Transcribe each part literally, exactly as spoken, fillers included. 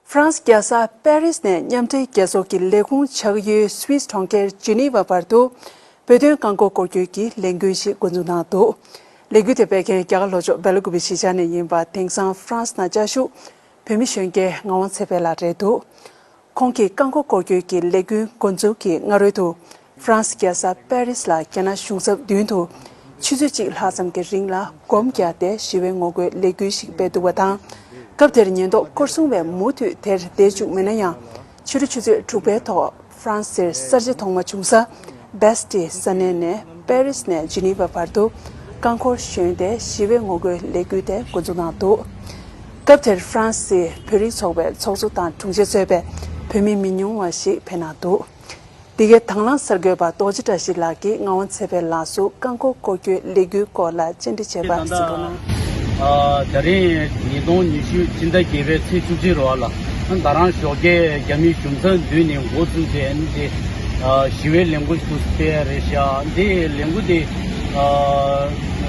ཧྥ་རན་སི་རྒྱལ་ས་པེ་རིས་ནས་མཉམ་འབྲེལ་རྒྱལ་ཚོགས་ཀྱི་ལས་ཁུངས་ཆགས་ཡུལ་སུད་སི་གྲོང་ཁྱེར་ཇི་ནི་ཝ་བར་དུ་བོད་དོན་རྐང་འཁོར་སྐོར་སྐྱོད་ཀྱི་ལས་འགུལ་ཞིག་འགོ་འཛུགས་གནང་འདུག་ལས་འགུལ་དེ་སྤེལ་མཁན་རྒྱ་གར་ལྷོ་ཕྱོགས་སྦེལ་ཀོབ་གཞིས་ཆགས་ནས་ཡིན་པ། དེང་སང་ཧྥ་རན་སི་ནང་བཅའ་བཞུགས་བོད་མི་གཞོན་སྐྱེས་ངག་དབང་ཚེ་འཕེལ་ལགས་རེད་འདུག་ཁོང་གིས་རྐང་འཁོར་སྐོར་སྐྱོད་ཀྱི་ལས་འགུལ་འགོ་འཛུགས་ཀྱི་སྔ་རོལ་དུ། ཧྥ་རན་སི་རྒྱལ་ས་པེ་རིས་ལ་རྒྱ་ནག་གཞུང་ཚབ་མདུན་དུ་ཆུ་ཚོད་གཅིག་ལྷག་ཙམ་གྱི་རིང་ལ་སྒོམ་བརྒྱབ་སྟེ་ཞི་བའི་ངོ་རྒོལ་ལས་འགུལ་ཞིག་སྤེལ་འདུག་པ་དང་། སྐབས་དེར་ཉེན་རྟོག་སྐོར་སྲུང་བས་མུ་མཐུད་དེར་བསྡད་བཅུག་མེད་ན་ཡང་། ཕྱི་དྲོ་ཆུ་ཚོད་དྲུག་པའི་ཐོག་ཧྥ་རན་སིར་གསར་བརྗེ་ཐོག་མ་བྱུང་ས་བེས་ཏི་ས་གནས་ནས་པེ་རིས་ནས་ཇི་ནི་ཝ་བར་དུ་རྐང་འཁོར་ཞོན་ཏེ་ཞི་བའི་ངོ་རྒོལ་ལས་འགུལ་དེ་འགོ་འཛུགས་གནང་འདུག་སྐབས་དེར་ཧྥ་རན་སིའི་བོད་རིགས་ཚོགས་པའི་ཚོགས་གཙོ་དང་དྲུང་ཆེ་གཙོས་པའི་བོད་མི་མི་ཉུང་བ་ཞིག་ཕེབས་གནང་འདུག་འདི་གའི་དང་བླངས་གསར་འགོད་པ་རྡོ་རྗེ་བཀྲ་ཤིས་ལགས་ཀྱིས་ངག་དབང་ཚེ་འཕེལ་ལགས་སུ་རྐང་འཁོར་སྐོར་སྐྱོད་ལས་འགུལ་སྐོར་ལ་བཅར་འདྲི་བྱས་པ་གཟིགས་རོགས་གནང་། ད་རིང་ཉིས་སྟོང་ཉི་ཤུ་ཕྱི་ཟླ་བརྒྱད་པའི་ཚེས་བཅུ་གཅིག་རེད་བ་ལ། ད་རང་ཞོགས་ཀས་རྒྱ་མིའི་གཞུང་ཚབ་མདུན་ནས་འགོ་བཙུགས་ཏེ་ཨ་ནི་དེ་ཞི་བའི་ལས་འགུལ་ཞིག་སྤེལ་ཡ་རེད་ཤག་འདི་ལས་འགུལ་དེ་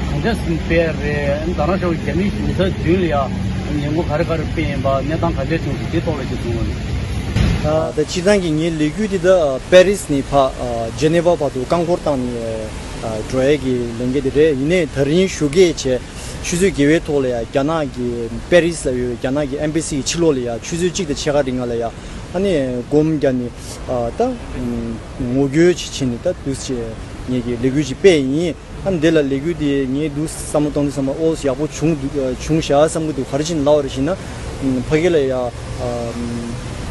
གང་འདྲ་ཞིག་སྤེལ་ཡ་རེད། ད་རང་ཞོགས་ཀས་རྒྱ་མིའི་གཞུང་ཚབ་མདུན་ལ་ཡ་ལས་འགུལ་ག་རེ་ག་རེ་སྤེལ་ཡིན་པ། གནས་སྟངས་ག་འདྲ་བྱུང་སོང་། དེ་ཐོག་ལ་ཅིག་གསུང་རོགས་གནང་། ད་སྤྱིར་བཏང་གི་ངའི་ལས་འགུལ་འདི་ད་པེ་རིས་ནས་ཕར་ཨ་ཇེ་ནེ་ཝ་བར་དུ་རྐང་འཁོར་བཏང་ནས་ཨ་འགྲོ་ཡས་ཀྱི་ལས་འགུལ་འདི་རེད། ཡིན་ནའི་ད་རིང་ཞོགས་ཀས་བྱས་ཆུ་ཚོད་བརྒྱད་པའི་ཐོག་ལ་ཡ་རྒྱ་ནག་གི་པེ་རིས་ལ་ཡོད་རྒྱ་ནག་གི་ཨེམ་བྷ་སི་གི་ཕྱི་ལོགས་ལ་ཡ་ཆུ་ཚོད་གཅིག་དང་ཕྱེད་ཀ་རིང་ལ་ཡ་ཨ་ནི་སྒོམ་བརྒྱབ་ནས་ཨ་ད་ངོ་རྒོལ་ཅིག་བྱས་ནས་ད་འདུག་སེ་ངེད་ཀྱི་ལས་འགུལ་ཅིག་སྤེལ་ཡིན། ཨ་འདི་ལ་ལས་འགུལ་འདི་ངས་འདུག་བསམ་བློ་གཏོང་དུས་ཙམ་པ་ཨོ་ཡག་པོ་བྱུང་འདུག་བྱུང་བཞག་བསམ་གྱི་འདུག་ག་རེ་བྱས་ནས་ལབ་པ་རེད་ཟེར་ན། ཕ་གི་ལ་ཡ་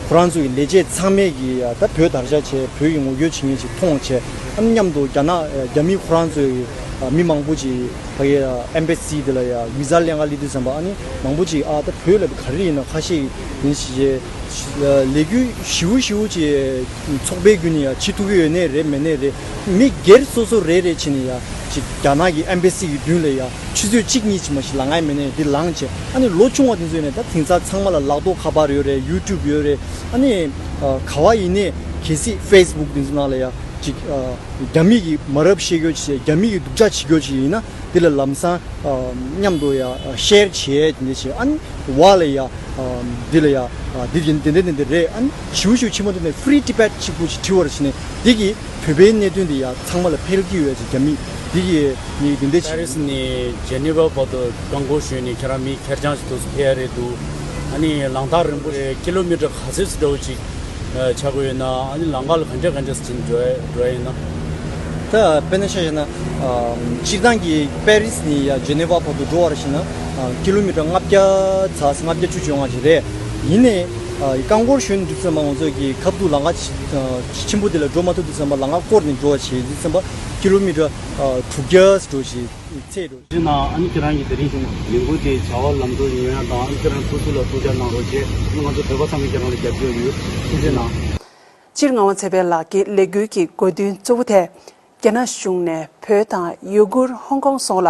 ཁོ་རང་ཚོ་གི་ལས་བྱེད་ཚང་མས་ཀྱི་ཡ་ད་བོད་དར་ཆ་བྱས་བོད་ཀྱི་ངོ་རྒོལ་བྱེད་མཁན་ཅིག་མཐོང་བྱས། ཨ་མཉམ་དུ་རྒྱ་ནག་རྒྱ་མི་ཁོ་རང་ཚོའི་མི་མང་པོ་ཅིག་ཕ་གི་ཨེམ་བྷ་སི་འདི་ལ་ཡ་བི་ཟ་ལེན་ག་སླེབས་དུས་ཙམ་པ་ཨ་ནི་མང་པོ་ཅིག་ཨ་ད་བོད་ལ་ག་རེ་ཡིན་ན་ཁ་ཤས་ཡིན་ཞེས། ལས་འགུལ་ཞེ་པོ་ཞེ་པོ་ཅིག་ཚོགས་པའི་བརྒྱུད་ནས་ཡ་བྱེད་ཐུབ་ཀྱི་ཡོད་ནའི་རེད་མེད་ནའི་རེད། མི་སྒེར་སོ་སོ་རེ་རེ་བྱས་ནས་ཡ་ཅིག་རྒྱ་ནག་གི་ཨེམ་བྷ་སི་གི་མདུན་ལ་ཡ་ཆུ་ཚོད་གཅིག་གཉིས་ཅིག་མ་གཏོགས་ལངས་ཡ་མེད་ནའི་འདི་ལངས་བྱས། ཨ་ནི་ལོ་ཆུང་བ་དེ་ཚོ་ཡིན་ནའི་ད་དེང་སང་ཚང་མ་ལ་ལག་ཐོགས་ཁ་པར་ཡོད་རེད། ཡུ་ཊུབ་ཡོད་རེད། ཨ་ནི་ག་བ་ཡིན་ནའི་གལ་སྲིད་ཕེ་སི་བུག་དེ་ཚོ་ནང་ལ་ཡ་ཅིག་རྒྱ་མི་གི་མ་རབས་བཤད་རྒྱུ་ཅིག་རྒྱ་མི་གི་སྡུག་ཅག་བྱེད་རྒྱུ་ཅིག་ཡིན་ན། འདི་ལ་ལམ་སང་མཉམ་དུ་ཡ་ཤེར་བྱས་དེ་འདྲ་བྱས། ཨ་ནི་བ་ལ་ཡ་འདི་ལ་ཡ་འདི་འདི་འདི་འདི་འདི་རེད། ཨ་ནི་ཞུ་ཞུ་ཆེན་མོ་དེ་ནས་Free Tibet གཅིག་པུ་ཞིག་བྲིས་པར་བྱས་ནས་འདི་གི་བོད་པའི་གནད་དོན་འདི་ཡ་ཚང་མ་ལ་ཕན་གྱི་ཡོད་ཅིག་རྒྱ་མི་འདི་གི་ནི་འདི་འདྲ་བྱས། པེ་རི་སི་ནས་ཇེ་ནི་ཝ་བར་དུ་རྐང་འཁོར་ཞོན་ནས་ཁྱེད་རང་མི་ཁེར་རྐྱང་ཞིག་ཏུ་ཕེབས་ཡ་རེད་འདུག་ཨ་ནི་ལམ་ཐག་རིང་པོ་རེད། ཀི་ལོ་མི་ཊར་ག་ཚོད་ཙམ་འདྲ་བོ་ཅིག་ཆགས་ཀྱི་ཡོད་ན། ཨ་ནི་ལམ་ཁ་ལ་ག་འདྲས་ག་འདྲས་ཟིན་འགྲོ་འགྲོ་ཡིན་ན། ད་དཔེར་ན་ཆ་བཞག་ན་སྤྱིར་བཏང་གི་པེ་རིས་ནས་ཡ་ཇེ་ནེ་ཝ་བར་དུ་འགྲོ་བར་ཕྱིན་ན་ཀི་ལོ་མི་ཊར་ལྔ་བརྒྱ་ཙམ་ལྔ་བརྒྱ་བཅུ་བཅོ་ལྔ་ཅིག་རེད། ཡིན་ནའི་རྐང་འཁོར་ཞོན་དུས་ཙམ་པ་ང་ཚོ་གི་ཁ་ཐུག་ལམ་ཁ་ཆེན་པོ་དེ་ལ་འགྲོ་མ་ཐུབ་དུས་ཙམ་པ་ལམ་ཁ་བསྐོར་ནས་འགྲོ་བ་བྱེད་དུས་ཙམ་པ་ཀི་ལོ་མི་ཊར་དྲུག་བརྒྱ་འགྲོ་ཞིག་ཚད་འགྲོ། དེ་ན་ཨ་ནི་ཁྱེད་རང་གིས་དེ་རིང་བྱུང་ལས་འགུལ་དེ་བྱ་བ་ལམ་འགྲོ་ཡོང་ཡ་དང་། ཨ་ནི་ཁྱེད་རང་ཐུགས་སུ་ལ་ཐུགས་ཅག་གནང་རོགས་བྱས། ཨ་ནི་ང་ཚོ་བོད་པ་ཚང་མས་ཁྱེད་རང་ལ་རྒྱབ་སྐྱོར་ཡོད། ཐུགས་རྗེ་གནང་། སྤྱིར་ངག་དབང་ཚེ་འཕེལ་ལགས་ཀྱི་ལས་འགུལ་གྱི་དགོས་འདུན་གཙོ་བོ་དེ། རྒྱ་ནག་གཞུང་ནས་བོད་དང་ཡུ་གུར་ཧོང་ཀོང་སོགས་ལ་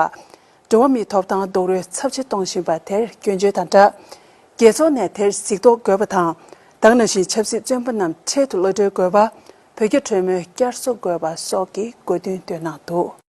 འགྲོ་བ་མིའི་ཐོབ་ཐང་རྡོག་རོལ་ཚབས་ཆེ་གཏོང་བཞིན་པ་དེར་སྐྱོན་བརྗོད་དང་སྦྲགས། རྒྱལ་ཚོགས་ནས་དེར་གཟིགས་རྟོག་དགོས་པ་དང་། ད་ག་ནང་བཞིན་ཆབ་སྲིད་བཙོན་པ་རྣམས་འཕྲལ་དུ་གློད་གྲོལ་དགོས་པ། བོད་རྒྱ་གྲོས་མོལ་བསྐྱར་གསོ་དགོས་པ་སོགས་ཀྱི་དགོས་འདུན་བཏོན་གནང་འདུག